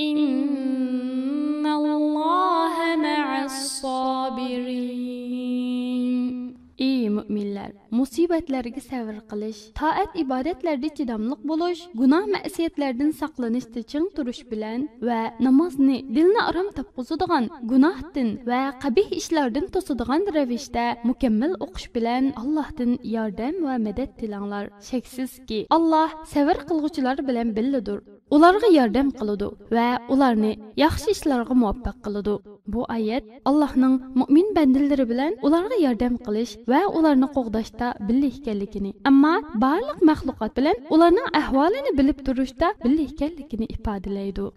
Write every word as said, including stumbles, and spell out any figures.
إن الله مع الصابرين. ئى مۆمىنلەر، مۇسىبەتلەرگە سەۋر قىلىش، تائەت ئىبادەتلەردە چىداملىق بولۇش، گۇناھ مەسىيەتلەردىن ساقلىنىشتا چىڭ تۇرۇش بىلەن ۋە نامازنى دىلنى ئارام تاپقۇزىدىغان گۇناھتىن ۋە قەبىھ ئىشلاردىن توسىدىغان رەۋىشتە مۇكەممەل ئوقۇش بىلەن ئاللاھتىن ياردەم ۋە مەدەت تىلەڭلار. شەكسىزكى، ئاللاھ سەۋر قىلغۇچىلار بىلەن بىللىدۇر. ئۇلارغا ياردەم قىلىدۇ ۋە ئۇلارنى ياخشى ئىشلارغا مۇۋەپپەق قىلىدۇ. بۇ ئايەت ئاللاھنىڭ مۆمىن بەندىلىرى بىلەن ئۇلارغا ياردەم قىلىش ۋە ئۇلارنى قوغداشتا بىللە ئىكەنلىكىنى، ئەمما بارلىق مەخلۇقات بىلەن ئۇلارنىڭ ئەھۋالىنى بىلىپ تۇرۇشتا بىللە ئىكەنلىكىنى ئىپادىلەيدۇ.